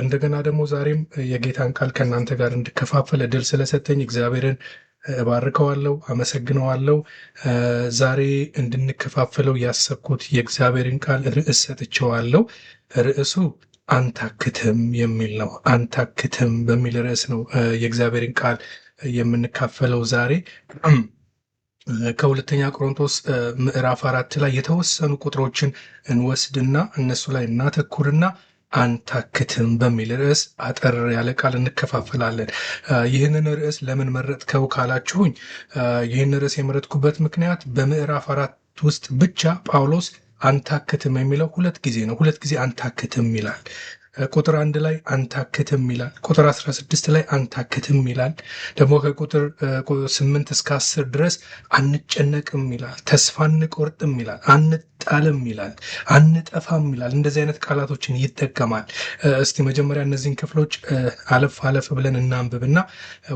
እንደገና ደግሞ ዛሬም የጌታን ቃል ከእናንተ ጋር እንድከፋፈል እድል ስለሰጠኝ እግዚአብሔርን እባርከዋለሁ፣ አመሰግነዋለሁ። ዛሬ እንድንከፋፈለው ያሰብኩት የእግዚአብሔርን ቃል ርዕስ ሰጥቼዋለሁ። ርዕሱ አንታክትም የሚል ነው። አንታክትም በሚል ርዕስ ነው የእግዚአብሔርን ቃል የምንካፈለው ዛሬ። ከሁለተኛ ቆሮንቶስ ምዕራፍ 4 ላይ የተወሰኑ ቁጥሮችን እንወስድና እነሱ ላይ እናተኩርና አንታክትም በሚል ርዕስ አጠር ያለ ቃል እንከፋፈላለን። ይህንን ርዕስ ለምን መረጥከው ካላችሁኝ፣ ይህን ርዕስ የመረጥኩበት ምክንያት በምዕራፍ 4 ውስጥ ብቻ ጳውሎስ አንታክትም የሚለው ሁለት ጊዜ ነው። ሁለት ጊዜ አንታክትም ይላል። ቁጥር 1 ላይ አንታክትም ይላል። ቁጥር 16 ላይ አንታክትም ይላል። ደግሞ ከቁጥር 8 እስከ 10 ድረስ አንጨነቅም ይላል። ተስፋ አንቆርጥም ይላል። አንጣልም ይላል። አንጠፋም ይላል። እንደዚህ አይነት ቃላቶችን ይጠቀማል። እስቲ መጀመሪያ እነዚህን ክፍሎች አለፍ አለፍ ብለን እናንብብና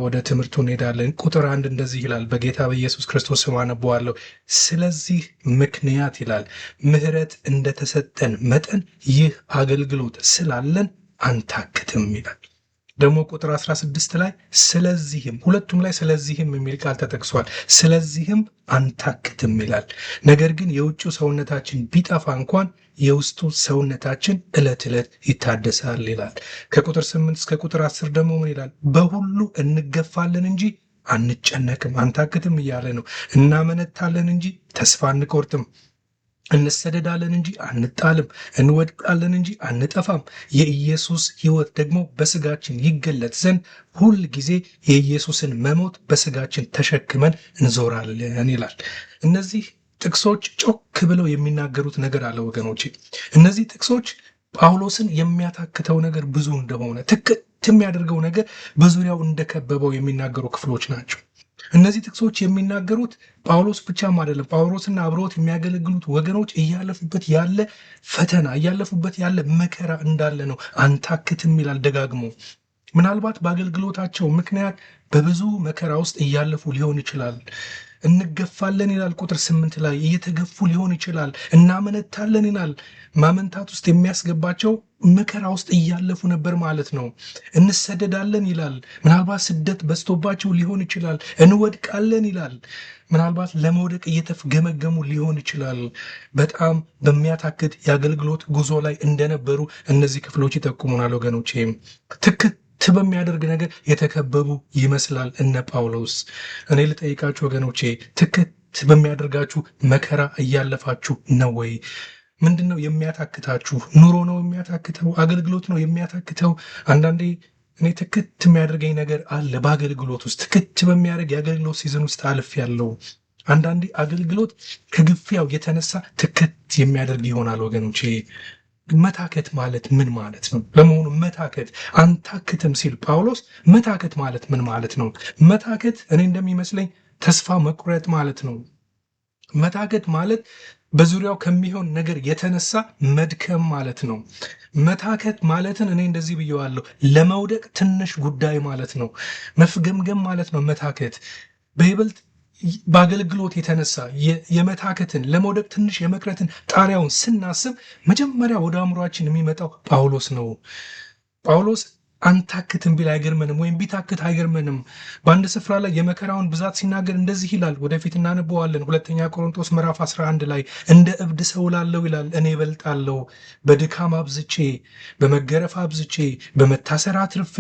ወደ ትምህርቱ እንሄዳለን። ቁጥር 1 እንደዚህ ይላል። በጌታ በኢየሱስ ክርስቶስ ስም አነበዋለሁ። ስለዚህ ምክንያት ይላል፣ ምሕረት እንደተሰጠን መጠን ይህ አገልግሎት ስላለን አንታክትም ይላል። ደግሞ ቁጥር 16 ላይ ስለዚህም፣ ሁለቱም ላይ ስለዚህም የሚል ቃል ተጠቅሷል። ስለዚህም አንታክትም ይላል። ነገር ግን የውጭው ሰውነታችን ቢጠፋ እንኳን የውስጡ ሰውነታችን ዕለት ዕለት ይታደሳል ይላል። ከቁጥር 8 እስከ ቁጥር 10 ደግሞ ምን ይላል? በሁሉ እንገፋለን እንጂ አንጨነቅም፣ አንታክትም እያለ ነው። እናመነታለን እንጂ ተስፋ አንቆርጥም። እንሰደዳለን እንጂ አንጣልም፣ እንወድቃለን እንጂ አንጠፋም። የኢየሱስ ሕይወት ደግሞ በስጋችን ይገለጥ ዘንድ ሁል ጊዜ የኢየሱስን መሞት በስጋችን ተሸክመን እንዞራለን ይላል። እነዚህ ጥቅሶች ጮክ ብለው የሚናገሩት ነገር አለ ወገኖቼ። እነዚህ ጥቅሶች ጳውሎስን የሚያታክተው ነገር ብዙ እንደሆነ፣ ትክት የሚያደርገው ነገር በዙሪያው እንደከበበው የሚናገሩ ክፍሎች ናቸው። እነዚህ ጥቅሶች የሚናገሩት ጳውሎስ ብቻም አይደለም። ጳውሎስና አብረውት የሚያገለግሉት ወገኖች እያለፉበት ያለ ፈተና፣ እያለፉበት ያለ መከራ እንዳለ ነው። አንታክትም ይላል ደጋግሞ። ምናልባት በአገልግሎታቸው ምክንያት በብዙ መከራ ውስጥ እያለፉ ሊሆን ይችላል። እንገፋለን ይላል ቁጥር 8 ላይ፣ እየተገፉ ሊሆን ይችላል። እናመነታለን ይላል። ማመንታት ውስጥ የሚያስገባቸው መከራ ውስጥ እያለፉ ነበር ማለት ነው። እንሰደዳለን ይላል። ምናልባት ስደት በዝቶባቸው ሊሆን ይችላል። እንወድቃለን ይላል። ምናልባት ለመውደቅ እየተፍገመገሙ ሊሆን ይችላል። በጣም በሚያታክት የአገልግሎት ጉዞ ላይ እንደነበሩ እነዚህ ክፍሎች ይጠቁሙናል ወገኖቼ። ትክት በሚያደርግ ነገር የተከበቡ ይመስላል እነ ጳውሎስ። እኔ ልጠይቃችሁ ወገኖቼ፣ ትክት በሚያደርጋችሁ መከራ እያለፋችሁ ነው ወይ? ምንድን ነው የሚያታክታችሁ? ኑሮ ነው የሚያታክተው? አገልግሎት ነው የሚያታክተው? አንዳንዴ እኔ ትክት የሚያደርገኝ ነገር አለ። በአገልግሎት ውስጥ ትክት በሚያደርግ የአገልግሎት season ውስጥ አልፌያለሁ። አንዳንዴ አገልግሎት ከግፊያው የተነሳ ትክት የሚያደርግ ይሆናል ወገኖቼ። መታከት ማለት ምን ማለት ነው? ለመሆኑ መታከት፣ አንታክትም ሲል ጳውሎስ መታከት ማለት ምን ማለት ነው? መታከት እኔ እንደሚመስለኝ ተስፋ መቁረጥ ማለት ነው። መታከት ማለት በዙሪያው ከሚሆን ነገር የተነሳ መድከም ማለት ነው። መታከት ማለትን እኔ እንደዚህ ብየዋለሁ፣ ለመውደቅ ትንሽ ጉዳይ ማለት ነው። መፍገምገም ማለት ነው መታከት። በይበልጥ በአገልግሎት የተነሳ የመታከትን፣ ለመውደቅ ትንሽ የመቅረትን ጣሪያውን ስናስብ መጀመሪያ ወደ አእምሯችን የሚመጣው ጳውሎስ ነው። ጳውሎስ አንታክትም ቢል አይገርመንም፣ ወይም ቢታክት አይገርመንም። በአንድ ስፍራ ላይ የመከራውን ብዛት ሲናገር እንደዚህ ይላል፣ ወደፊት እናነበዋለን። ሁለተኛ ቆሮንቶስ ምዕራፍ 11 ላይ እንደ እብድ ሰው ላለው ይላል፣ እኔ እበልጣለሁ፣ በድካም አብዝቼ፣ በመገረፍ አብዝቼ፣ በመታሰር አትርፌ፣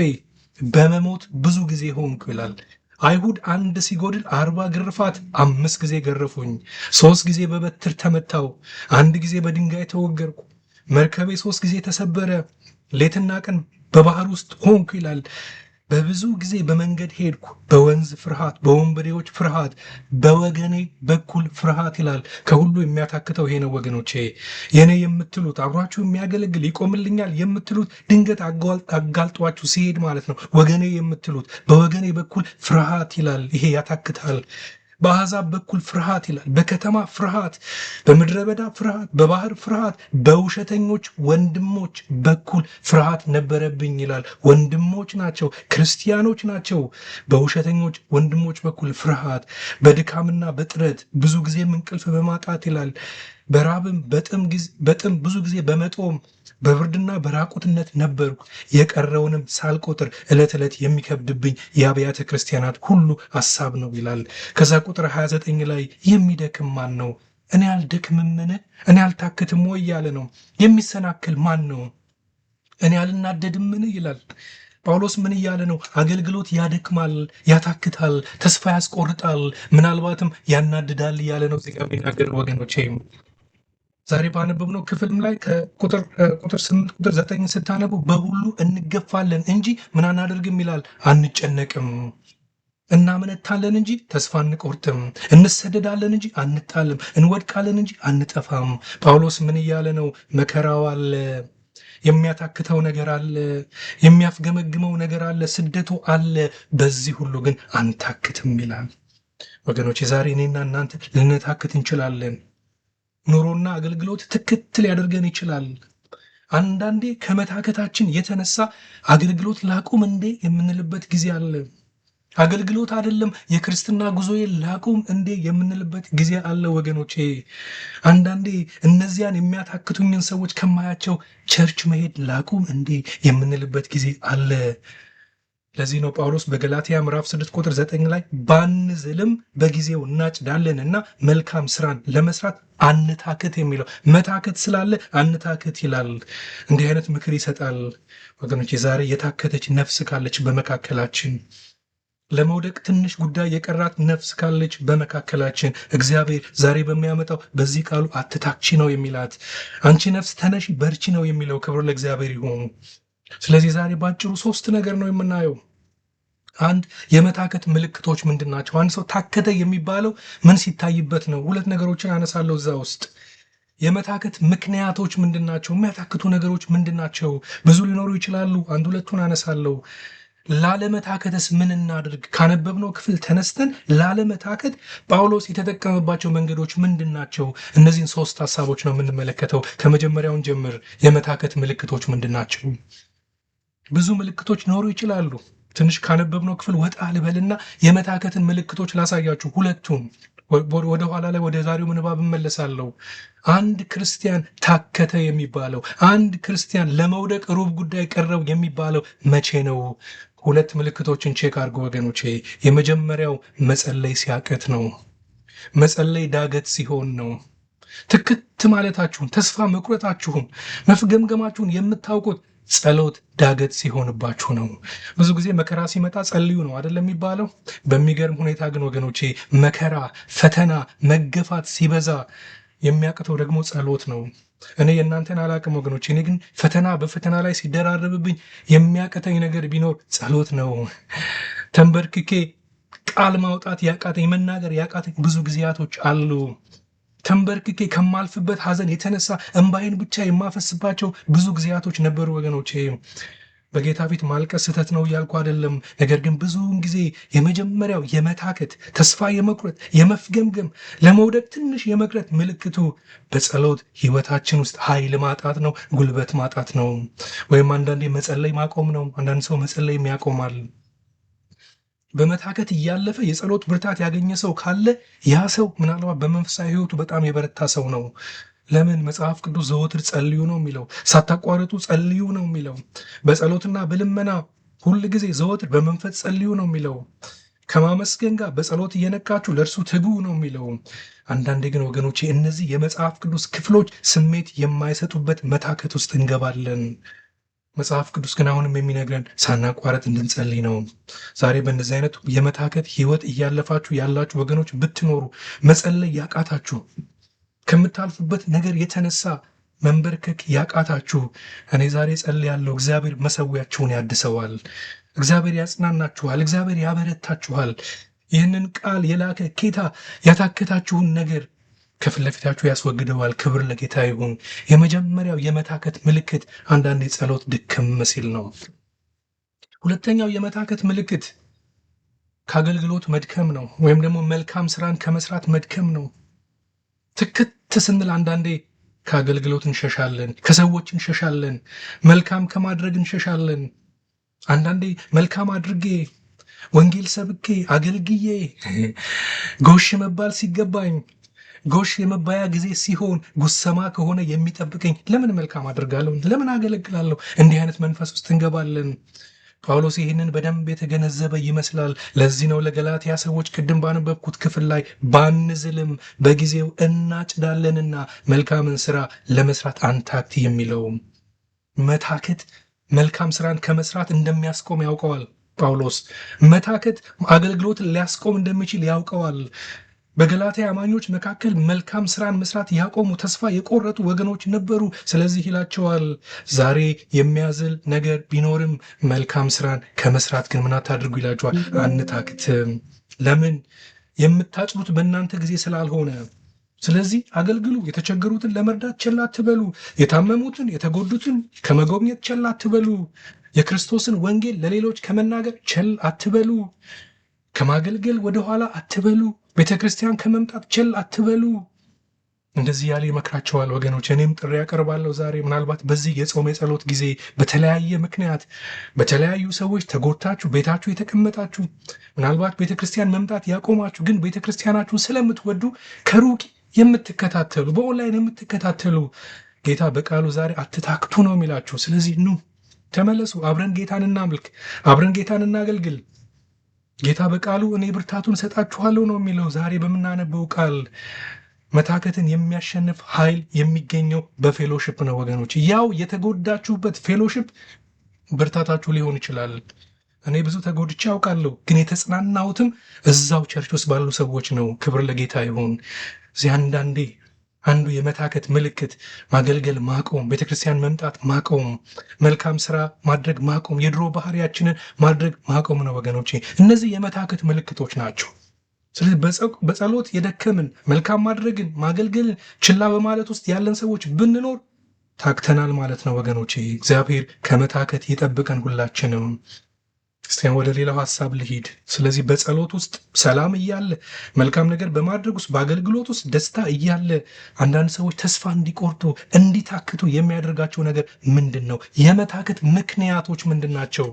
በመሞት ብዙ ጊዜ ሆንኩ ይላል። አይሁድ አንድ ሲጎድል 40 ግርፋት 5 ጊዜ ገረፉኝ፣ 3 ጊዜ በበትር ተመታው፣ 1 ጊዜ በድንጋይ ተወገርኩ፣ መርከቤ 3 ጊዜ ተሰበረ፣ ሌትና ቀን በባህር ውስጥ ሆንኩ ይላል። በብዙ ጊዜ በመንገድ ሄድኩ፣ በወንዝ ፍርሃት፣ በወንበዴዎች ፍርሃት፣ በወገኔ በኩል ፍርሃት ይላል። ከሁሉ የሚያታክተው ይሄ ነው ወገኖቼ። የኔ የምትሉት፣ አብሯችሁ የሚያገለግል፣ ይቆምልኛል የምትሉት ድንገት አጋልጧችሁ ሲሄድ ማለት ነው። ወገኔ የምትሉት፣ በወገኔ በኩል ፍርሃት ይላል። ይሄ ያታክታል። በአሕዛብ በኩል ፍርሃት ይላል። በከተማ ፍርሃት፣ በምድረ በዳ ፍርሃት፣ በባህር ፍርሃት፣ በውሸተኞች ወንድሞች በኩል ፍርሃት ነበረብኝ ይላል። ወንድሞች ናቸው፣ ክርስቲያኖች ናቸው። በውሸተኞች ወንድሞች በኩል ፍርሃት፣ በድካምና በጥረት ብዙ ጊዜም እንቅልፍ በማጣት ይላል። በራብም በጥም ብዙ ጊዜ በመጦም በብርድና በራቁትነት ነበርኩ። የቀረውንም ሳልቆጥር ዕለት ዕለት የሚከብድብኝ የአብያተ ክርስቲያናት ሁሉ ሐሳብ ነው ይላል። ከዛ ቁጥር 29 ላይ የሚደክም ማን ነው? እኔ አልደክምምን? እኔ አልታክትም ወይ እያለ ነው። የሚሰናክል ማን ነው? እኔ አልናደድምን ይላል። ጳውሎስ ምን እያለ ነው? አገልግሎት ያደክማል፣ ያታክታል፣ ተስፋ ያስቆርጣል፣ ምናልባትም ያናድዳል እያለ ነው እዚህ ጋር የሚናገር ወገኖቼ። ዛሬ ባነበብነው ክፍልም ላይ ከቁጥር 8 ቁጥር 9 ስታነቡ በሁሉ እንገፋለን እንጂ ምን አናደርግም ይላል፣ አንጨነቅም። እናመነታለን እንጂ ተስፋ አንቆርጥም። እንሰደዳለን እንጂ አንጣልም። እንወድቃለን እንጂ አንጠፋም። ጳውሎስ ምን እያለ ነው? መከራው አለ፣ የሚያታክተው ነገር አለ፣ የሚያፍገመግመው ነገር አለ፣ ስደቱ አለ። በዚህ ሁሉ ግን አንታክትም ይላል። ወገኖች ዛሬ እኔና እናንተ ልንታክት እንችላለን። ኑሮና አገልግሎት ትክት ሊያደርገን ይችላል። አንዳንዴ ከመታከታችን የተነሳ አገልግሎት ላቁም እንዴ የምንልበት ጊዜ አለ። አገልግሎት አይደለም የክርስትና ጉዞዬ ላቁም እንዴ የምንልበት ጊዜ አለ ወገኖቼ። አንዳንዴ እነዚያን የሚያታክቱኝን ሰዎች ከማያቸው church መሄድ ላቁም እንዴ የምንልበት ጊዜ አለ። ለዚህ ነው ጳውሎስ በገላትያ ምዕራፍ 6 ቁጥር 9 ላይ ባንዝልም በጊዜው እናጭዳለን እና መልካም ስራን ለመስራት አንታክት የሚለው። መታከት ስላለ አንታክት ይላል። እንዲህ አይነት ምክር ይሰጣል ወገኖቼ። ዛሬ የታከተች ነፍስ ካለች በመካከላችን፣ ለመውደቅ ትንሽ ጉዳይ የቀራት ነፍስ ካለች በመካከላችን፣ እግዚአብሔር ዛሬ በሚያመጣው በዚህ ቃሉ አትታክቺ ነው የሚላት። አንቺ ነፍስ ተነሺ በርቺ ነው የሚለው። ክብር ለእግዚአብሔር ይሁን። ስለዚህ ዛሬ ባጭሩ 3 ነገር ነው የምናየው። አንድ፣ የመታከት ምልክቶች ምንድን ናቸው? አንድ ሰው ታከተ የሚባለው ምን ሲታይበት ነው? 2 ነገሮችን አነሳለሁ እዛ ውስጥ። የመታከት ምክንያቶች ምንድን ናቸው? የሚያታክቱ ነገሮች ምንድን ናቸው? ብዙ ሊኖሩ ይችላሉ። አንድ ሁለቱን አነሳለሁ። ላለመታከትስ ምን እናድርግ? ካነበብነው ክፍል ተነስተን ላለመታከት ጳውሎስ የተጠቀመባቸው መንገዶች ምንድን ናቸው? እነዚህን 3 ሐሳቦች ነው የምንመለከተው። ከመጀመሪያውን ጀምር። የመታከት ምልክቶች ምንድን ናቸው? ብዙ ምልክቶች ሊኖሩ ይችላሉ። ትንሽ ካነበብነው ክፍል ወጣ ልበልና የመታከትን ምልክቶች ላሳያችሁ ሁለቱን። ወደ ኋላ ላይ ወደ ዛሬው ምንባብ እመለሳለሁ። አንድ ክርስቲያን ታከተ የሚባለው፣ አንድ ክርስቲያን ለመውደቅ ሩብ ጉዳይ ቀረው የሚባለው መቼ ነው? 2 ምልክቶችን check አድርጉ ወገኖቼ። የመጀመሪያው መጸለይ ሲያቅት ነው። መጸለይ ዳገት ሲሆን ነው። ትክት ማለታችሁን፣ ተስፋ መቁረጣችሁን፣ መፍገምገማችሁን የምታውቁት ጸሎት ዳገት ሲሆንባችሁ ነው። ብዙ ጊዜ መከራ ሲመጣ ጸልዩ ነው አይደለም የሚባለው? በሚገርም ሁኔታ ግን ወገኖቼ መከራ፣ ፈተና፣ መገፋት ሲበዛ የሚያቅተው ደግሞ ጸሎት ነው። እኔ የእናንተን አላቅም ወገኖቼ፣ እኔ ግን ፈተና በፈተና ላይ ሲደራረብብኝ የሚያቅተኝ ነገር ቢኖር ጸሎት ነው። ተንበርክኬ ቃል ማውጣት ያቃተኝ፣ መናገር ያቃተኝ ብዙ ጊዜያቶች አሉ። ተንበርክኬ ከማልፍበት ሐዘን የተነሳ እምባዬን ብቻ የማፈስባቸው ብዙ ጊዜያቶች ነበሩ ወገኖቼ። በጌታ ፊት ማልቀስ ስህተት ነው እያልኩ አይደለም። ነገር ግን ብዙውን ጊዜ የመጀመሪያው የመታከት፣ ተስፋ የመቁረጥ፣ የመፍገምገም፣ ለመውደቅ ትንሽ የመቅረት ምልክቱ በጸሎት ህይወታችን ውስጥ ኃይል ማጣት ነው፣ ጉልበት ማጣት ነው። ወይም አንዳንዴ መጸለይ ማቆም ነው። አንዳንድ ሰው መጸለይም ያቆማል። በመታከት እያለፈ የጸሎት ብርታት ያገኘ ሰው ካለ ያ ሰው ምናልባት በመንፈሳዊ ህይወቱ በጣም የበረታ ሰው ነው። ለምን? መጽሐፍ ቅዱስ ዘወትር ጸልዩ ነው የሚለው። ሳታቋርጡ ጸልዩ ነው የሚለው። በጸሎትና በልመና ሁል ጊዜ ዘወትር በመንፈስ ጸልዩ ነው የሚለው። ከማመስገን ጋር በጸሎት እየነቃችሁ ለእርሱ ትጉ ነው የሚለው። አንዳንዴ ግን ወገኖቼ እነዚህ የመጽሐፍ ቅዱስ ክፍሎች ስሜት የማይሰጡበት መታከት ውስጥ እንገባለን። መጽሐፍ ቅዱስ ግን አሁንም የሚነግረን ሳናቋረጥ እንድንጸልይ ነው። ዛሬ በእንደዚህ አይነት የመታከት ህይወት እያለፋችሁ ያላችሁ ወገኖች ብትኖሩ፣ መጸለይ ያቃታችሁ፣ ከምታልፉበት ነገር የተነሳ መንበርከክ ያቃታችሁ፣ እኔ ዛሬ ጸልያለሁ፣ እግዚአብሔር መሰዊያችሁን ያድሰዋል። እግዚአብሔር ያጽናናችኋል። እግዚአብሔር ያበረታችኋል። ይህንን ቃል የላከ ጌታ ያታከታችሁን ነገር ከፊት ለፊታችሁ ያስወግደዋል። ክብር ለጌታ ይሁን። የመጀመሪያው የመታከት ምልክት አንዳንዴ ጸሎት ድክም ሲል ነው። ሁለተኛው የመታከት ምልክት ከአገልግሎት መድከም ነው፣ ወይም ደግሞ መልካም ስራን ከመስራት መድከም ነው። ትክት ስንል አንዳንዴ ከአገልግሎት እንሸሻለን፣ ከሰዎች እንሸሻለን፣ መልካም ከማድረግ እንሸሻለን። አንዳንዴ መልካም አድርጌ ወንጌል ሰብኬ አገልግዬ ጎሽ መባል ሲገባኝ ጎሽ የመባያ ጊዜ ሲሆን ጉሰማ ከሆነ የሚጠብቀኝ ለምን መልካም አድርጋለሁ? ለምን አገለግላለሁ? እንዲህ አይነት መንፈስ ውስጥ እንገባለን። ጳውሎስ ይህንን በደንብ የተገነዘበ ይመስላል። ለዚህ ነው ለገላትያ ሰዎች ቅድም ባነበብኩት ክፍል ላይ ባንዝልም በጊዜው እናጭዳለንና መልካምን ስራ ለመስራት አንታክት የሚለው። መታከት መልካም ስራን ከመስራት እንደሚያስቆም ያውቀዋል ጳውሎስ። መታከት አገልግሎትን ሊያስቆም እንደሚችል ያውቀዋል። በገላትያ አማኞች መካከል መልካም ስራን መስራት ያቆሙ፣ ተስፋ የቆረጡ ወገኖች ነበሩ። ስለዚህ ይላቸዋል፣ ዛሬ የሚያዝል ነገር ቢኖርም መልካም ስራን ከመስራት ግን ምን አታድርጉ ይላቸዋል፣ አንታክትም። ለምን? የምታጭዱት በእናንተ ጊዜ ስላልሆነ። ስለዚህ አገልግሉ። የተቸገሩትን ለመርዳት ቸል አትበሉ። የታመሙትን የተጎዱትን ከመጎብኘት ቸል አትበሉ። የክርስቶስን ወንጌል ለሌሎች ከመናገር ቸል አትበሉ። ከማገልገል ወደኋላ አትበሉ። ቤተ ክርስቲያን ከመምጣት ቸል አትበሉ። እንደዚህ ያለ ይመክራቸዋል ወገኖች። እኔም ጥሪ ያቀርባለሁ ዛሬ ምናልባት በዚህ የጾም የጸሎት ጊዜ በተለያየ ምክንያት በተለያዩ ሰዎች ተጎድታችሁ ቤታችሁ የተቀመጣችሁ፣ ምናልባት ቤተ ክርስቲያን መምጣት ያቆማችሁ፣ ግን ቤተ ክርስቲያናችሁን ስለምትወዱ ከሩቅ የምትከታተሉ፣ በኦንላይን የምትከታተሉ፣ ጌታ በቃሉ ዛሬ አትታክቱ ነው የሚላችሁ። ስለዚህ ኑ ተመለሱ፣ አብረን ጌታን እናምልክ፣ አብረን ጌታን እናገልግል። ጌታ በቃሉ እኔ ብርታቱን እሰጣችኋለሁ ነው የሚለው። ዛሬ በምናነበው ቃል መታከትን የሚያሸንፍ ኃይል የሚገኘው በ fellowship ነው ወገኖች። ያው የተጎዳችሁበት fellowship ብርታታችሁ ሊሆን ይችላል። እኔ ብዙ ተጎድቼ አውቃለሁ፣ ግን የተጽናናሁትም እዛው church ውስጥ ባሉ ሰዎች ነው። ክብር ለጌታ ይሁን። እዚህ አንዳንዴ አንዱ የመታከት ምልክት ማገልገል ማቆም፣ ቤተክርስቲያን መምጣት ማቆም፣ መልካም ስራ ማድረግ ማቆም፣ የድሮ ባህሪያችንን ማድረግ ማቆም ነው ወገኖቼ። እነዚህ የመታከት ምልክቶች ናቸው። ስለዚህ በጸሎት የደከምን፣ መልካም ማድረግን ማገልገልን ችላ በማለት ውስጥ ያለን ሰዎች ብንኖር ታክተናል ማለት ነው ወገኖቼ። እግዚአብሔር ከመታከት ይጠብቀን ሁላችንም። እስቲ ወደ ሌላው ሀሳብ ልሂድ። ስለዚህ በጸሎት ውስጥ ሰላም እያለ፣ መልካም ነገር በማድረግ ውስጥ፣ በአገልግሎት ውስጥ ደስታ እያለ አንዳንድ ሰዎች ተስፋ እንዲቆርጡ እንዲታክቱ የሚያደርጋቸው ነገር ምንድን ነው? የመታከት ምክንያቶች ምንድን ናቸው?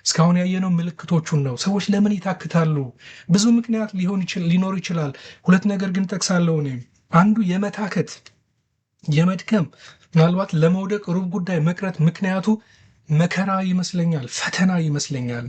እስካሁን ያየነው ምልክቶቹን ነው። ሰዎች ለምን ይታክታሉ? ብዙ ምክንያት ሊኖር ይችላል። ሁለት ነገር ግን ጠቅሳለሁ እኔ። አንዱ የመታከት፣ የመድከም፣ ምናልባት ለመውደቅ ሩብ ጉዳይ መቅረት ምክንያቱ መከራ ይመስለኛል፣ ፈተና ይመስለኛል።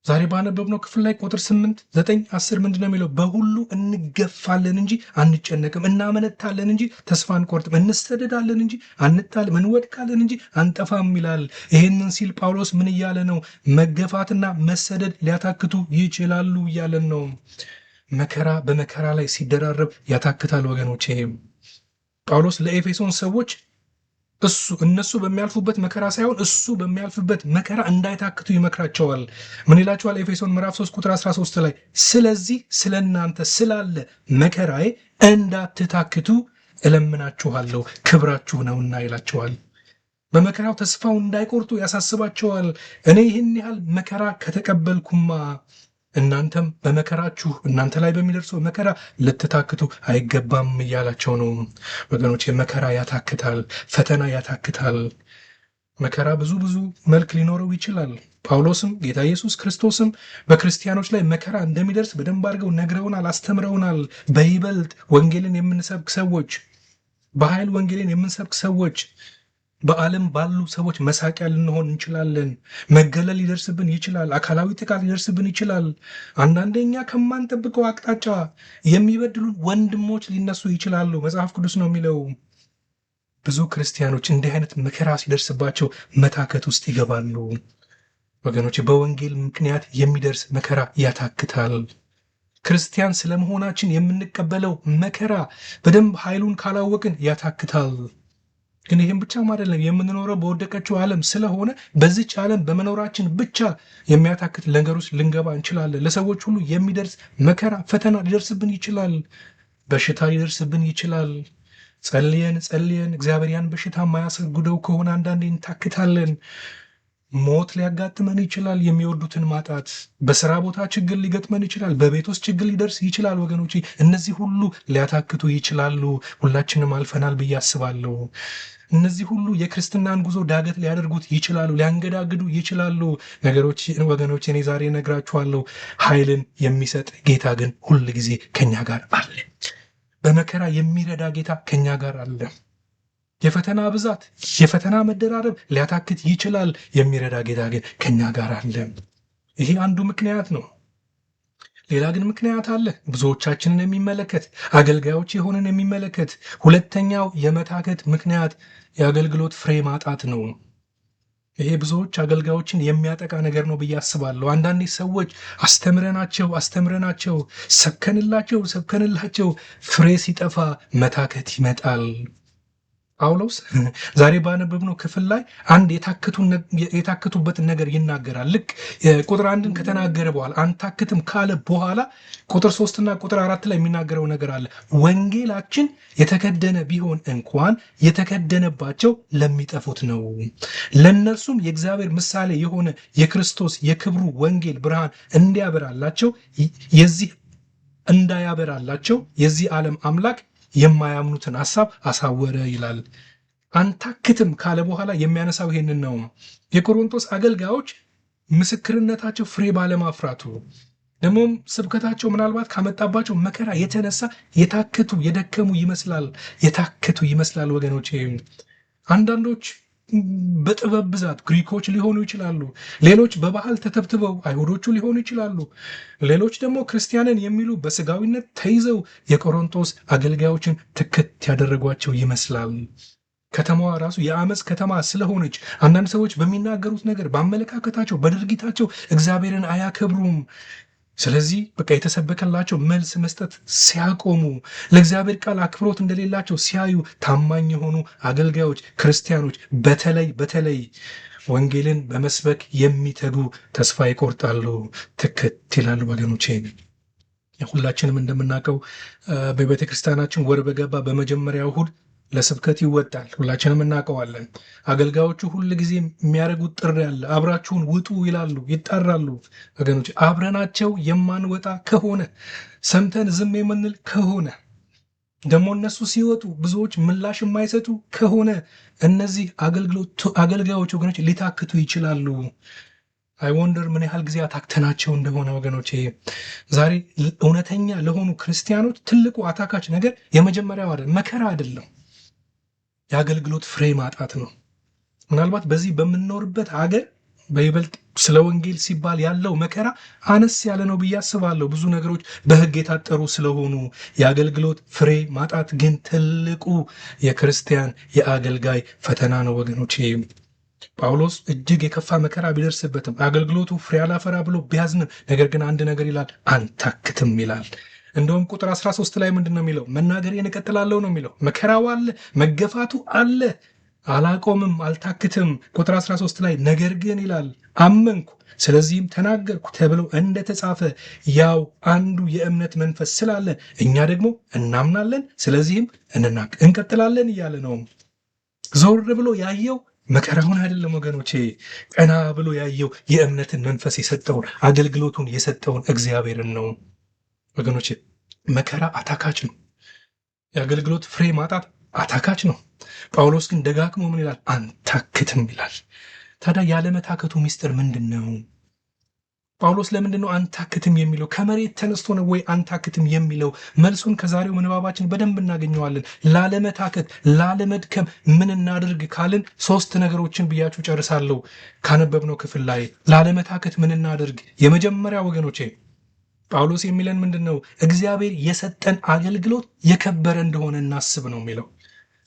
ዛሬ ባነበብነው ክፍል ላይ ቁጥር 8፣ 9፣ 10 ምንድን ነው የሚለው? በሁሉ እንገፋለን እንጂ አንጨነቅም፣ እናመነታለን እንጂ ተስፋ አንቆርጥም፣ እንሰደዳለን እንጂ አንጣልም፣ እንወድቃለን እንጂ አንጠፋም ይላል። ይህንን ሲል ጳውሎስ ምን እያለ ነው? መገፋትና መሰደድ ሊያታክቱ ይችላሉ እያለን ነው። መከራ በመከራ ላይ ሲደራረብ ያታክታል ወገኖቼ። ጳውሎስ ለኤፌሶን ሰዎች እነሱ በሚያልፉበት መከራ ሳይሆን እሱ በሚያልፍበት መከራ እንዳይታክቱ ይመክራቸዋል። ምን ይላቸዋል? ኤፌሶን ምዕራፍ 3 ቁጥር 13 ላይ ስለዚህ ስለ እናንተ ስላለ መከራዬ እንዳትታክቱ እለምናችኋለሁ፣ ክብራችሁ ነውና ይላቸዋል። በመከራው ተስፋው እንዳይቆርጡ ያሳስባቸዋል። እኔ ይህን ያህል መከራ ከተቀበልኩማ እናንተም በመከራችሁ፣ እናንተ ላይ በሚደርሰው መከራ ልትታክቱ አይገባም እያላቸው ነው። ወገኖች፣ መከራ ያታክታል፣ ፈተና ያታክታል። መከራ ብዙ ብዙ መልክ ሊኖረው ይችላል። ጳውሎስም ጌታ ኢየሱስ ክርስቶስም በክርስቲያኖች ላይ መከራ እንደሚደርስ በደንብ አድርገው ነግረውናል፣ አስተምረውናል። በይበልጥ ወንጌልን የምንሰብክ ሰዎች፣ በኃይል ወንጌልን የምንሰብክ ሰዎች በዓለም ባሉ ሰዎች መሳቂያ ልንሆን እንችላለን። መገለል ሊደርስብን ይችላል። አካላዊ ጥቃት ሊደርስብን ይችላል። አንዳንዴ እኛ ከማንጠብቀው አቅጣጫ የሚበድሉን ወንድሞች ሊነሱ ይችላሉ። መጽሐፍ ቅዱስ ነው የሚለው። ብዙ ክርስቲያኖች እንዲህ አይነት መከራ ሲደርስባቸው መታከት ውስጥ ይገባሉ። ወገኖች፣ በወንጌል ምክንያት የሚደርስ መከራ ያታክታል። ክርስቲያን ስለመሆናችን የምንቀበለው መከራ በደንብ ኃይሉን ካላወቅን ያታክታል። ግን ይህም ብቻም አይደለም። የምንኖረው በወደቀችው ዓለም ስለሆነ በዚች ዓለም በመኖራችን ብቻ የሚያታክት ነገር ውስጥ ልንገባ እንችላለን። ለሰዎች ሁሉ የሚደርስ መከራ፣ ፈተና ሊደርስብን ይችላል። በሽታ ሊደርስብን ይችላል። ጸልየን ጸልየን እግዚአብሔር ያን በሽታ የማያስወግደው ከሆነ አንዳንዴ እንታክታለን። ሞት ሊያጋጥመን ይችላል። የሚወዱትን ማጣት፣ በስራ ቦታ ችግር ሊገጥመን ይችላል። በቤት ውስጥ ችግር ሊደርስ ይችላል። ወገኖቼ፣ እነዚህ ሁሉ ሊያታክቱ ይችላሉ። ሁላችንም አልፈናል ብዬ አስባለሁ። እነዚህ ሁሉ የክርስትናን ጉዞ ዳገት ሊያደርጉት ይችላሉ፣ ሊያንገዳግዱ ይችላሉ። ነገሮች ወገኖች፣ እኔ ዛሬ እነግራችኋለሁ፣ ኃይልን የሚሰጥ ጌታ ግን ሁል ጊዜ ከኛ ጋር አለ። በመከራ የሚረዳ ጌታ ከኛ ጋር አለ። የፈተና ብዛት፣ የፈተና መደራረብ ሊያታክት ይችላል። የሚረዳ ጌታ ግን ከኛ ጋር አለ። ይሄ አንዱ ምክንያት ነው። ሌላ ግን ምክንያት አለ፣ ብዙዎቻችንን የሚመለከት፣ አገልጋዮች የሆንን የሚመለከት። ሁለተኛው የመታከት ምክንያት የአገልግሎት ፍሬ ማጣት ነው። ይሄ ብዙዎች አገልጋዮችን የሚያጠቃ ነገር ነው ብዬ አስባለሁ። አንዳንዴ ሰዎች አስተምረናቸው አስተምረናቸው፣ ሰብከንላቸው ሰብከንላቸው ፍሬ ሲጠፋ መታከት ይመጣል። ጳውሎስ ዛሬ ባነበብነው ክፍል ላይ አንድ የታከቱበትን ነገር ይናገራል። ልክ ቁጥር 1ን ከተናገረ በኋላ፣ አንታክትም ካለ በኋላ፣ ቁጥር 3ና ቁጥር 4 ላይ የሚናገረው ነገር አለ። ወንጌላችን የተከደነ ቢሆን እንኳን የተከደነባቸው ለሚጠፉት ነው። ለእነርሱም የእግዚአብሔር ምሳሌ የሆነ የክርስቶስ የክብሩ ወንጌል ብርሃን እንዲያበራላቸው የዚህ እንዳያበራላቸው የዚህ ዓለም አምላክ የማያምኑትን ሐሳብ አሳወረ ይላል። አንታክትም ካለ በኋላ የሚያነሳው ይሄንን ነው። የቆሮንቶስ አገልጋዮች ምስክርነታቸው ፍሬ ባለማፍራቱ፣ ደግሞም ስብከታቸው ምናልባት ካመጣባቸው መከራ የተነሳ የታከቱ፣ የደከሙ ይመስላል። የታከቱ ይመስላል ወገኖች። አንዳንዶች በጥበብ ብዛት ግሪኮች ሊሆኑ ይችላሉ። ሌሎች በባህል ተተብትበው አይሁዶቹ ሊሆኑ ይችላሉ። ሌሎች ደግሞ ክርስቲያንን የሚሉ በስጋዊነት ተይዘው የቆሮንቶስ አገልጋዮችን ትክት ያደረጓቸው ይመስላል። ከተማዋ ራሱ የአመፅ ከተማ ስለሆነች አንዳንድ ሰዎች በሚናገሩት ነገር፣ በአመለካከታቸው፣ በድርጊታቸው እግዚአብሔርን አያከብሩም። ስለዚህ በቃ የተሰበከላቸው መልስ መስጠት ሲያቆሙ፣ ለእግዚአብሔር ቃል አክብሮት እንደሌላቸው ሲያዩ፣ ታማኝ የሆኑ አገልጋዮች ክርስቲያኖች፣ በተለይ በተለይ ወንጌልን በመስበክ የሚተጉ ተስፋ ይቆርጣሉ፣ ትክት ይላሉ። ወገኖቼ፣ ሁላችንም እንደምናውቀው በቤተ ክርስቲያናችን ወር በገባ በመጀመሪያው እሁድ ለስብከት ይወጣል። ሁላችንም እናውቀዋለን። አገልጋዮቹ ሁል ጊዜ የሚያደርጉት ጥሪ አለ። አብራችሁን ውጡ ይላሉ፣ ይጠራሉ። ወገኖች፣ አብረናቸው የማንወጣ ከሆነ፣ ሰምተን ዝም የምንል ከሆነ፣ ደግሞ እነሱ ሲወጡ ብዙዎች ምላሽ የማይሰጡ ከሆነ፣ እነዚህ አገልጋዮች ወገኖች ሊታክቱ ይችላሉ። I wonder ምን ያህል ጊዜ አታክተናቸው እንደሆነ ወገኖች። ዛሬ እውነተኛ ለሆኑ ክርስቲያኖች ትልቁ አታካች ነገር የመጀመሪያው አይደል መከራ አይደለም፣ የአገልግሎት ፍሬ ማጣት ነው። ምናልባት በዚህ በምንኖርበት ሀገር በይበልጥ ስለ ወንጌል ሲባል ያለው መከራ አነስ ያለ ነው ብዬ አስባለሁ። ብዙ ነገሮች በሕግ የታጠሩ ስለሆኑ፣ የአገልግሎት ፍሬ ማጣት ግን ትልቁ የክርስቲያን የአገልጋይ ፈተና ነው ወገኖች። ጳውሎስ እጅግ የከፋ መከራ ቢደርስበትም፣ አገልግሎቱ ፍሬ አላፈራ ብሎ ቢያዝንም፣ ነገር ግን አንድ ነገር ይላል፣ አንታክትም ይላል። እንደውም ቁጥር 13 ላይ ምንድን ነው የሚለው? መናገሬን እቀጥላለሁ ነው የሚለው። መከራው አለ፣ መገፋቱ አለ፣ አላቆምም፣ አልታክትም። ቁጥር 13 ላይ ነገር ግን ይላል፣ አመንኩ ስለዚህም ተናገርኩ ተብሎ እንደተጻፈ፣ ያው አንዱ የእምነት መንፈስ ስላለ እኛ ደግሞ እናምናለን፣ ስለዚህም እንቀጥላለን እያለ ነው። ዞር ብሎ ያየው መከራውን አይደለም ወገኖቼ፣ ቀና ብሎ ያየው የእምነትን መንፈስ የሰጠውን፣ አገልግሎቱን የሰጠውን እግዚአብሔርን ነው። ወገኖቼ፣ መከራ አታካች ነው። የአገልግሎት ፍሬ ማጣት አታካች ነው። ጳውሎስ ግን ደጋግሞ ምን ይላል? አንታክትም ይላል። ታዲያ ያለመታከቱ ሚስጥር ምንድን ነው? ጳውሎስ ለምንድን ነው አንታክትም የሚለው? ከመሬት ተነስቶ ነው ወይ አንታክትም የሚለው? መልሱን ከዛሬው ምንባባችን በደንብ እናገኘዋለን። ላለመታከት፣ ላለመድከም ምን እናድርግ ካልን ሶስት ነገሮችን ብያችሁ ጨርሳለሁ። ካነበብነው ክፍል ላይ ላለመታከት ምን እናድርግ? የመጀመሪያ ወገኖቼ፣ ጳውሎስ የሚለን ምንድን ነው? እግዚአብሔር የሰጠን አገልግሎት የከበረ እንደሆነ እናስብ ነው የሚለው።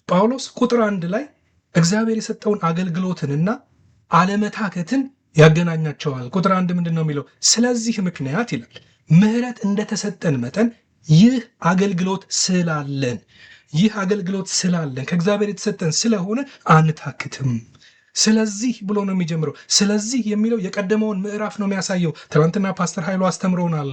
ጳውሎስ ቁጥር 1 ላይ እግዚአብሔር የሰጠውን አገልግሎትንና አለመታከትን ያገናኛቸዋል። ቁጥር 1 ምንድን ነው የሚለው? ስለዚህ ምክንያት ይላል፣ ምሕረት እንደተሰጠን መጠን ይህ አገልግሎት ስላለን፣ ይህ አገልግሎት ስላለን፣ ከእግዚአብሔር የተሰጠን ስለሆነ አንታክትም። ስለዚህ ብሎ ነው የሚጀምረው። ስለዚህ የሚለው የቀደመውን ምዕራፍ ነው የሚያሳየው። ትናንትና ፓስተር ኃይሉ አስተምሮናል።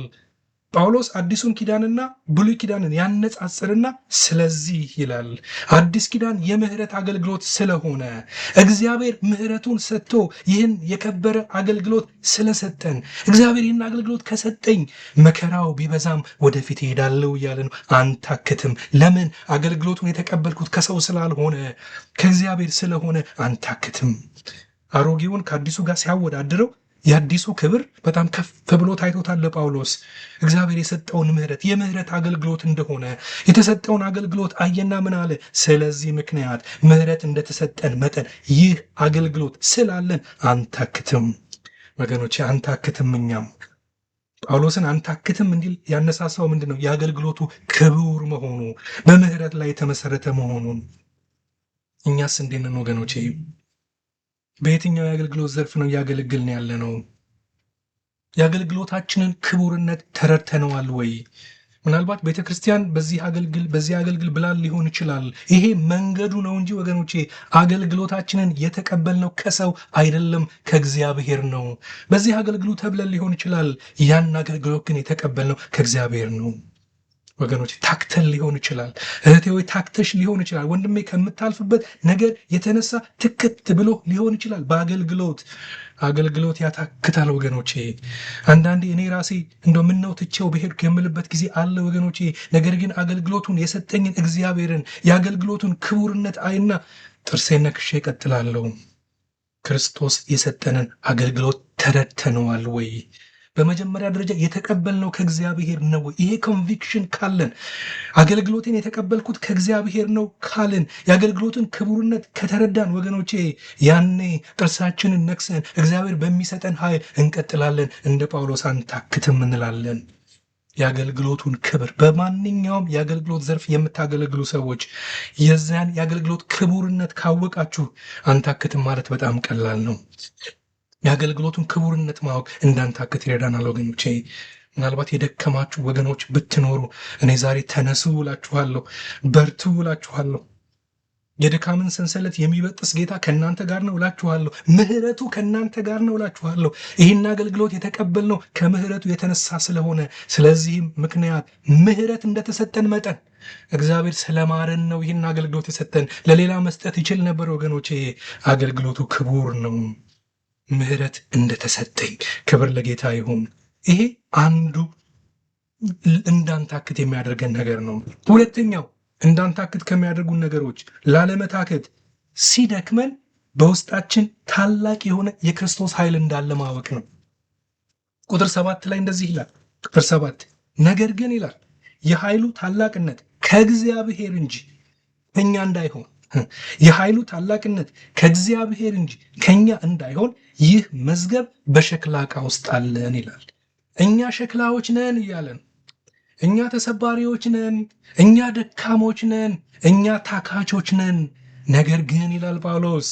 ጳውሎስ አዲሱን ኪዳንና ብሉይ ኪዳንን ያነጻጽርና ስለዚህ ይላል። አዲስ ኪዳን የምህረት አገልግሎት ስለሆነ፣ እግዚአብሔር ምህረቱን ሰጥቶ ይህን የከበረ አገልግሎት ስለሰጠን፣ እግዚአብሔር ይህን አገልግሎት ከሰጠኝ መከራው ቢበዛም ወደፊት እሄዳለሁ እያለ ነው። አንታክትም። ለምን? አገልግሎቱን የተቀበልኩት ከሰው ስላልሆነ፣ ከእግዚአብሔር ስለሆነ አንታክትም። አሮጌውን ከአዲሱ ጋር ሲያወዳድረው የአዲሱ ክብር በጣም ከፍ ብሎ ታይቶታል ለጳውሎስ። እግዚአብሔር የሰጠውን ምሕረት የምሕረት አገልግሎት እንደሆነ የተሰጠውን አገልግሎት አየና ምን አለ? ስለዚህ ምክንያት ምሕረት እንደተሰጠን መጠን ይህ አገልግሎት ስላለን አንታክትም። ወገኖቼ አንታክትም። እኛም ጳውሎስን አንታክትም እንዲል ያነሳሳው ምንድን ነው? የአገልግሎቱ ክቡር መሆኑ፣ በምሕረት ላይ የተመሰረተ መሆኑን። እኛስ እንዴት ነን ወገኖቼ? በየትኛው የአገልግሎት ዘርፍ ነው እያገለግልን ያለ ነው? የአገልግሎታችንን ክቡርነት ተረድተነዋል ወይ? ምናልባት ቤተ ክርስቲያን በዚህ አገልግል በዚህ አገልግል ብላን ሊሆን ይችላል። ይሄ መንገዱ ነው እንጂ ወገኖቼ አገልግሎታችንን የተቀበልነው ከሰው አይደለም፣ ከእግዚአብሔር ነው። በዚህ አገልግሉ ተብለን ሊሆን ይችላል። ያን አገልግሎት ግን የተቀበልነው ከእግዚአብሔር ነው። ወገኖች ታክተን ሊሆን ይችላል። እህቴ ወይ ታክተሽ ሊሆን ይችላል። ወንድሜ ከምታልፍበት ነገር የተነሳ ትክት ብሎ ሊሆን ይችላል። በአገልግሎት አገልግሎት ያታክታል ወገኖቼ። አንዳንዴ እኔ ራሴ እንደው ምነው ትቼው ብሄድኩ የምልበት ጊዜ አለ ወገኖቼ። ነገር ግን አገልግሎቱን የሰጠኝን እግዚአብሔርን የአገልግሎቱን ክቡርነት አይና ጥርሴን ነክሼ እቀጥላለሁ። ክርስቶስ የሰጠንን አገልግሎት ተረድተነዋል ወይ? በመጀመሪያ ደረጃ የተቀበልነው ከእግዚአብሔር ነው። ይሄ conviction ካለን፣ አገልግሎቴን የተቀበልኩት ከእግዚአብሔር ነው ካልን፣ የአገልግሎትን ክቡርነት ከተረዳን ወገኖቼ ያኔ ጥርሳችንን ነክሰን እግዚአብሔር በሚሰጠን ኃይል እንቀጥላለን። እንደ ጳውሎስ አንታክትም እንላለን። የአገልግሎቱን ክብር፣ በማንኛውም የአገልግሎት ዘርፍ የምታገለግሉ ሰዎች የዚያን የአገልግሎት ክቡርነት ካወቃችሁ አንታክትም ማለት በጣም ቀላል ነው። የአገልግሎቱን ክቡርነት ማወቅ እንዳንታክት ይረዳናል ወገኖቼ። ምናልባት የደከማችሁ ወገኖች ብትኖሩ እኔ ዛሬ ተነሱ እላችኋለሁ፣ በርቱ እላችኋለሁ። የድካምን ሰንሰለት የሚበጥስ ጌታ ከእናንተ ጋር ነው እላችኋለሁ። ምሕረቱ ከእናንተ ጋር ነው እላችኋለሁ። ይህን አገልግሎት የተቀበልነው ከምህረቱ የተነሳ ስለሆነ፣ ስለዚህም ምክንያት ምሕረት እንደተሰጠን መጠን፣ እግዚአብሔር ስለማረን ነው ይህን አገልግሎት የሰጠን። ለሌላ መስጠት ይችል ነበር ወገኖቼ። አገልግሎቱ ክቡር ነው። ምህረት እንደተሰጠኝ፣ ክብር ለጌታ ይሁን። ይሄ አንዱ እንዳንታክት የሚያደርገን ነገር ነው። ሁለተኛው እንዳንታክት ከሚያደርጉን ነገሮች፣ ላለመታከት ሲደክመን በውስጣችን ታላቅ የሆነ የክርስቶስ ኃይል እንዳለ ማወቅ ነው። ቁጥር 7 ላይ እንደዚህ ይላል። ቁጥር 7 ነገር ግን ይላል፣ የኃይሉ ታላቅነት ከእግዚአብሔር እንጂ ከኛ እንዳይሆን፣ የኃይሉ ታላቅነት ከእግዚአብሔር እንጂ ከኛ እንዳይሆን ይህ መዝገብ በሸክላ ዕቃ ውስጥ አለን ይላል። እኛ ሸክላዎች ነን እያለን፣ እኛ ተሰባሪዎች ነን፣ እኛ ደካሞች ነን፣ እኛ ታካቾች ነን። ነገር ግን ይላል ጳውሎስ፣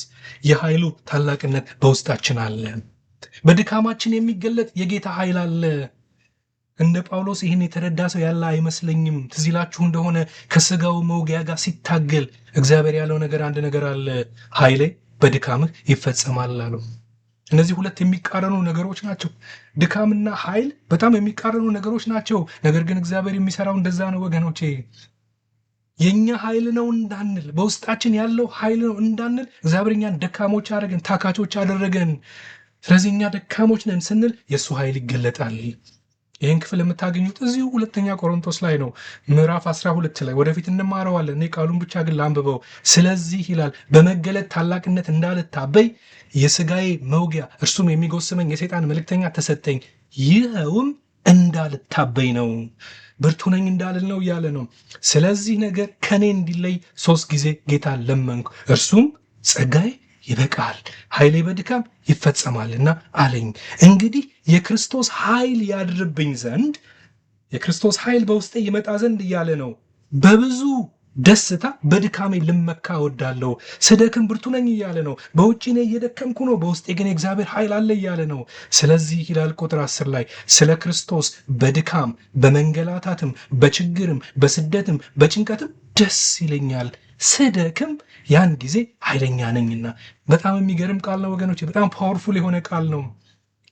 የኃይሉ ታላቅነት በውስጣችን አለ። በድካማችን የሚገለጥ የጌታ ኃይል አለ። እንደ ጳውሎስ ይህን የተረዳ ሰው ያለ አይመስለኝም። ትዝ ይላችሁ እንደሆነ ከስጋው መውጊያ ጋር ሲታገል እግዚአብሔር ያለው ነገር አንድ ነገር አለ፣ ኃይሌ በድካምህ ይፈጸማል አለው። እነዚህ ሁለት የሚቃረኑ ነገሮች ናቸው። ድካምና ኃይል በጣም የሚቃረኑ ነገሮች ናቸው። ነገር ግን እግዚአብሔር የሚሰራው እንደዛ ነው ወገኖቼ። የኛ ኃይል ነው እንዳንል፣ በውስጣችን ያለው ኃይል ነው እንዳንል እግዚአብሔር እኛን ደካሞች አደረገን፣ ታካቾች አደረገን። ስለዚህ እኛ ደካሞች ነን ስንል የእሱ ኃይል ይገለጣል። ይህን ክፍል የምታገኙት እዚሁ ሁለተኛ ቆሮንቶስ ላይ ነው፣ ምዕራፍ 12 ላይ፣ ወደፊት እንማረዋለን። እኔ ቃሉን ብቻ ግን ላንብበው። ስለዚህ ይላል፣ በመገለጥ ታላቅነት እንዳልታበይ የስጋዬ መውጊያ እርሱም የሚጎስመኝ የሰይጣን መልእክተኛ ተሰጠኝ፣ ይኸውም እንዳልታበይ ነው፣ ብርቱ ነኝ እንዳልል ነው እያለ ነው። ስለዚህ ነገር ከኔ እንዲለይ ሶስት ጊዜ ጌታ ለመንኩ፣ እርሱም ጸጋዬ ይበቃል፣ ኃይሌ በድካም ይፈጸማልና አለኝ። እንግዲህ የክርስቶስ ኃይል ያድርብኝ ዘንድ፣ የክርስቶስ ኃይል በውስጤ ይመጣ ዘንድ እያለ ነው። በብዙ ደስታ በድካሜ ልመካ እወዳለሁ። ስደክም ብርቱ ነኝ እያለ ነው። በውጭ እኔ እየደከምኩ ነው፣ በውስጤ ግን የእግዚአብሔር ኃይል አለ እያለ ነው። ስለዚህ ይላል ቁጥር 10 ላይ፣ ስለ ክርስቶስ በድካም፣ በመንገላታትም፣ በችግርም፣ በስደትም፣ በጭንቀትም ደስ ይለኛል። ስደክም ያን ጊዜ ኃይለኛ ነኝና። በጣም የሚገርም ቃል ነው ወገኖች፣ በጣም powerful የሆነ ቃል ነው።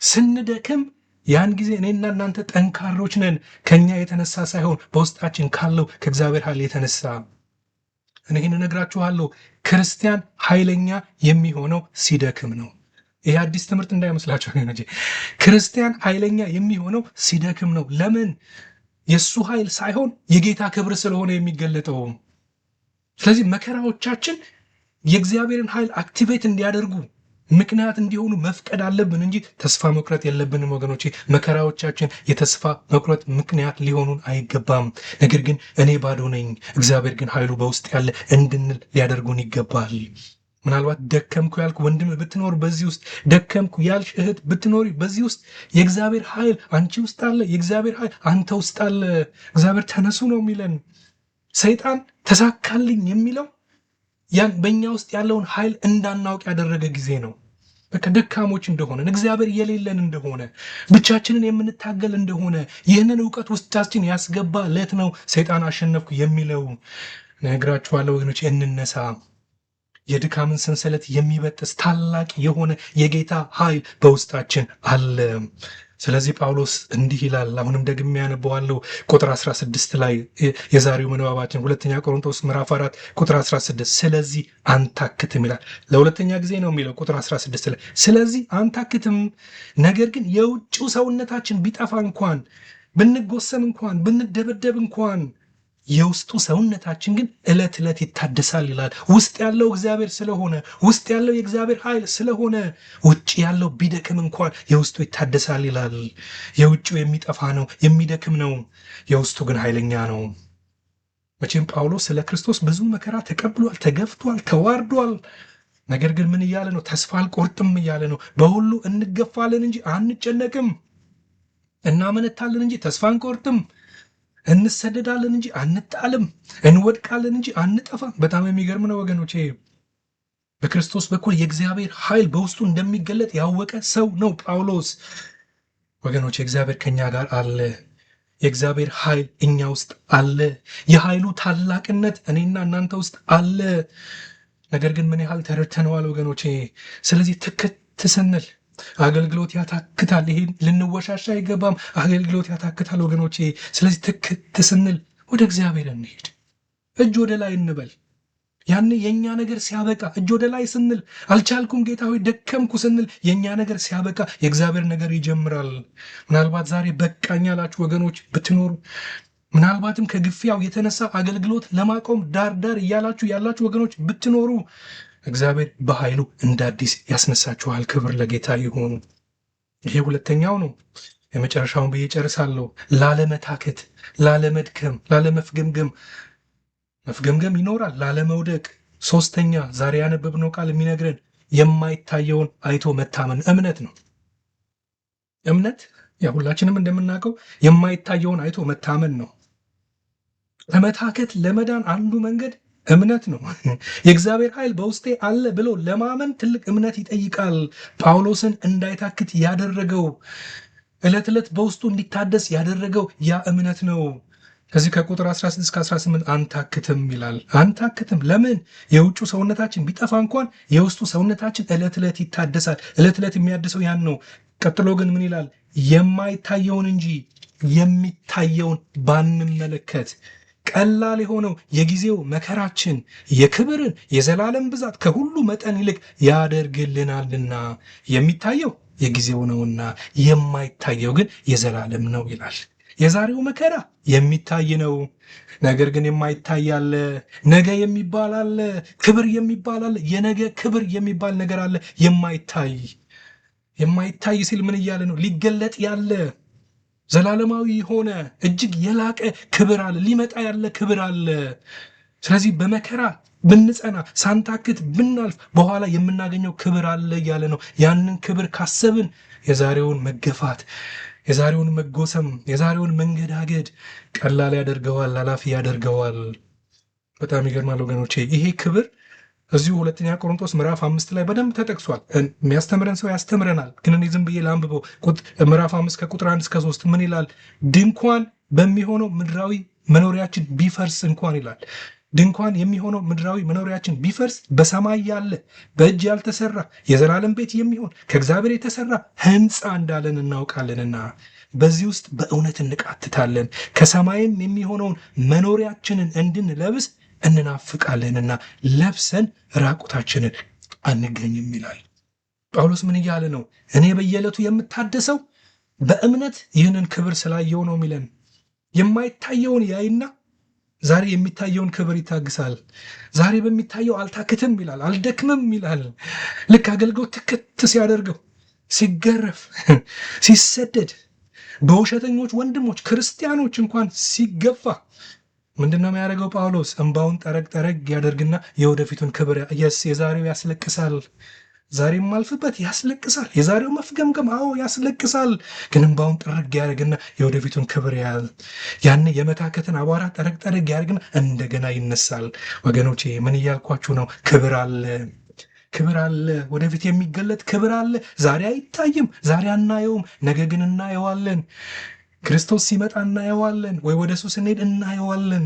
ስንደክም ያን ጊዜ እኔና እናንተ ጠንካሮች ነን፣ ከኛ የተነሳ ሳይሆን በውስጣችን ካለው ከእግዚአብሔር ኃይል የተነሳ። እኔ ይህን እነግራችኋለሁ፣ ክርስቲያን ኃይለኛ የሚሆነው ሲደክም ነው። ይሄ አዲስ ትምህርት እንዳይመስላችሁ። ክርስቲያን ኃይለኛ የሚሆነው ሲደክም ነው። ለምን? የእሱ ኃይል ሳይሆን የጌታ ክብር ስለሆነ የሚገለጠው። ስለዚህ መከራዎቻችን የእግዚአብሔርን ኃይል activate እንዲያደርጉ ምክንያት እንዲሆኑ መፍቀድ አለብን እንጂ ተስፋ መቁረጥ የለብንም ወገኖቼ። መከራዎቻችን የተስፋ መቁረጥ ምክንያት ሊሆኑን አይገባም። ነገር ግን እኔ ባዶ ነኝ፣ እግዚአብሔር ግን ኃይሉ በውስጥ ያለ እንድንል ሊያደርጉን ይገባል። ምናልባት ደከምኩ ያልክ ወንድም ብትኖር በዚህ ውስጥ፣ ደከምኩ ያልሽ እህት ብትኖሪ በዚህ ውስጥ የእግዚአብሔር ኃይል አንቺ ውስጥ አለ። የእግዚአብሔር ኃይል አንተ ውስጥ አለ። እግዚአብሔር ተነሱ ነው የሚለን። ሰይጣን ተሳካልኝ የሚለው ያን በእኛ ውስጥ ያለውን ኃይል እንዳናውቅ ያደረገ ጊዜ ነው። በቃ ደካሞች እንደሆነን፣ እግዚአብሔር የሌለን እንደሆነ፣ ብቻችንን የምንታገል እንደሆነ ይህንን እውቀት ውስጣችን ያስገባ ለት ነው ሰይጣን አሸነፍኩ የሚለው። ነግራችኋለሁ ወገኖች፣ እንነሳ። የድካምን ሰንሰለት የሚበጥስ ታላቅ የሆነ የጌታ ኃይል በውስጣችን አለ። ስለዚህ ጳውሎስ እንዲህ ይላል። አሁንም ደግሜ ያነበዋለሁ። ቁጥር 16 ላይ የዛሬው ምንባባችን ሁለተኛ ቆሮንቶስ ምዕራፍ 4 ቁጥር 16፣ ስለዚህ አንታክትም ይላል። ለሁለተኛ ጊዜ ነው የሚለው ቁጥር 16 ላይ፣ ስለዚህ አንታክትም፣ ነገር ግን የውጭው ሰውነታችን ቢጠፋ እንኳን፣ ብንጎሰም እንኳን፣ ብንደበደብ እንኳን የውስጡ ሰውነታችን ግን ዕለት ዕለት ይታደሳል ይላል። ውስጥ ያለው እግዚአብሔር ስለሆነ፣ ውስጥ ያለው የእግዚአብሔር ኃይል ስለሆነ ውጭ ያለው ቢደክም እንኳን የውስጡ ይታደሳል ይላል። የውጭው የሚጠፋ ነው፣ የሚደክም ነው፣ የውስጡ ግን ኃይለኛ ነው። መቼም ጳውሎስ ስለ ክርስቶስ ብዙ መከራ ተቀብሏል፣ ተገፍቷል፣ ተዋርዷል። ነገር ግን ምን እያለ ነው? ተስፋ አልቆርጥም እያለ ነው። በሁሉ እንገፋለን እንጂ አንጨነቅም፣ እናመነታለን እንጂ ተስፋ አንቆርጥም፣ እንሰደዳለን እንጂ አንጣልም፣ እንወድቃለን እንጂ አንጠፋም። በጣም የሚገርም ነው ወገኖቼ። በክርስቶስ በኩል የእግዚአብሔር ኃይል በውስጡ እንደሚገለጥ ያወቀ ሰው ነው ጳውሎስ። ወገኖቼ፣ እግዚአብሔር ከኛ ጋር አለ። የእግዚአብሔር ኃይል እኛ ውስጥ አለ። የኃይሉ ታላቅነት እኔና እናንተ ውስጥ አለ። ነገር ግን ምን ያህል ተረድተነዋል ወገኖቼ? ስለዚህ ትክት ስንል አገልግሎት ያታክታል። ይሄ ልንወሻሻ አይገባም። አገልግሎት ያታክታል ወገኖቼ። ስለዚህ ትክት ስንል ወደ እግዚአብሔር እንሄድ፣ እጅ ወደ ላይ እንበል። ያን የእኛ ነገር ሲያበቃ እጅ ወደ ላይ ስንል፣ አልቻልኩም ጌታ ሆይ ደከምኩ ስንል የእኛ ነገር ሲያበቃ የእግዚአብሔር ነገር ይጀምራል። ምናልባት ዛሬ በቃኝ ያላችሁ ወገኖች ብትኖሩ፣ ምናልባትም ከግፊያው የተነሳ አገልግሎት ለማቆም ዳር ዳር እያላችሁ ያላችሁ ወገኖች ብትኖሩ እግዚአብሔር በኃይሉ እንደ አዲስ ያስነሳችኋል። ክብር ለጌታ ይሁን። ይሄ ሁለተኛው ነው። የመጨረሻውን ብዬ ጨርሳለሁ። ላለመታከት፣ ላለመድከም፣ ላለመፍገምገም፣ መፍገምገም ይኖራል፣ ላለመውደቅ። ሶስተኛ ዛሬ ያነበብነው ቃል የሚነግረን የማይታየውን አይቶ መታመን እምነት ነው። እምነት ያ ሁላችንም እንደምናውቀው የማይታየውን አይቶ መታመን ነው። ከመታከት ለመዳን አንዱ መንገድ እምነት ነው። የእግዚአብሔር ኃይል በውስጤ አለ ብሎ ለማመን ትልቅ እምነት ይጠይቃል። ጳውሎስን እንዳይታክት ያደረገው፣ ዕለት ዕለት በውስጡ እንዲታደስ ያደረገው ያ እምነት ነው። ከዚህ ከቁጥር 16 እስከ 18 አንታክትም ይላል። አንታክትም ለምን? የውጩ ሰውነታችን ቢጠፋ እንኳን የውስጡ ሰውነታችን ዕለት ዕለት ይታደሳል። ዕለት ዕለት የሚያድሰው ያን ነው። ቀጥሎ ግን ምን ይላል? የማይታየውን እንጂ የሚታየውን ባንመለከት ቀላል የሆነው የጊዜው መከራችን የክብርን የዘላለም ብዛት ከሁሉ መጠን ይልቅ ያደርግልናልና፣ የሚታየው የጊዜው ነውና የማይታየው ግን የዘላለም ነው ይላል። የዛሬው መከራ የሚታይ ነው። ነገር ግን የማይታይ አለ። ነገ የሚባል አለ። ክብር የሚባል አለ። የነገ ክብር የሚባል ነገር አለ። የማይታይ፣ የማይታይ ሲል ምን እያለ ነው? ሊገለጥ ያለ ዘላለማዊ የሆነ እጅግ የላቀ ክብር አለ። ሊመጣ ያለ ክብር አለ። ስለዚህ በመከራ ብንጸና፣ ሳንታክት ብናልፍ በኋላ የምናገኘው ክብር አለ እያለ ነው። ያንን ክብር ካሰብን የዛሬውን መገፋት፣ የዛሬውን መጎሰም፣ የዛሬውን መንገዳገድ ቀላል ያደርገዋል፣ ኃላፊ ያደርገዋል። በጣም ይገርማል ወገኖቼ። ይሄ ክብር እዚሁ ሁለተኛ ቆሮንቶስ ምዕራፍ 5 ላይ በደንብ ተጠቅሷል። የሚያስተምረን ሰው ያስተምረናል። ግን እኔ ዝም ብዬ ላንብበው። ምዕራፍ 5 ከቁጥር 1 እስከ 3 ምን ይላል? ድንኳን በሚሆነው ምድራዊ መኖሪያችን ቢፈርስ እንኳን ይላል። ድንኳን የሚሆነው ምድራዊ መኖሪያችን ቢፈርስ በሰማይ ያለ፣ በእጅ ያልተሰራ፣ የዘላለም ቤት የሚሆን ከእግዚአብሔር የተሰራ ሕንፃ እንዳለን እናውቃለንና በዚህ ውስጥ በእውነት እንቃትታለን። ከሰማይም የሚሆነውን መኖሪያችንን እንድንለብስ እንናፍቃለንና ለብሰን ራቁታችንን አንገኝም ይላል። ጳውሎስ ምን እያለ ነው? እኔ በየዕለቱ የምታደሰው በእምነት ይህንን ክብር ስላየው ነው የሚለን። የማይታየውን ያይና ዛሬ የሚታየውን ክብር ይታግሳል። ዛሬ በሚታየው አልታክትም ይላል፣ አልደክምም ይላል። ልክ አገልግሎት ትክት ሲያደርገው፣ ሲገረፍ፣ ሲሰደድ፣ በውሸተኞች ወንድሞች ክርስቲያኖች እንኳን ሲገፋ ምንድን ነው የሚያደርገው ጳውሎስ? እንባውን ጠረግ ጠረግ ያደርግና የወደፊቱን ክብር፣ yes፣ የዛሬው ያስለቅሳል። ዛሬ የማልፍበት ያስለቅሳል። የዛሬው መፍገምገም አዎ ያስለቅሳል። ግን እንባውን ጥርግ ያደርግና የወደፊቱን ክብር ያያል። ያን የመታከትን አቧራ ጠረግ ጠረግ ያደርግና እንደገና ይነሳል። ወገኖቼ፣ ምን እያልኳችሁ ነው? ክብር አለ፣ ክብር አለ። ወደፊት የሚገለጥ ክብር አለ። ዛሬ አይታይም፣ ዛሬ አናየውም፣ ነገ ግን እናየዋለን። ክርስቶስ ሲመጣ እናየዋለን፣ ወይ ወደ እሱ ስንሄድ እናየዋለን።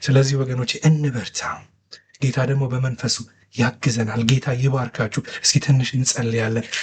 ስለዚህ ወገኖቼ እንበርታ። ጌታ ደግሞ በመንፈሱ ያግዘናል። ጌታ ይባርካችሁ። እስኪ ትንሽ እንጸልያለን።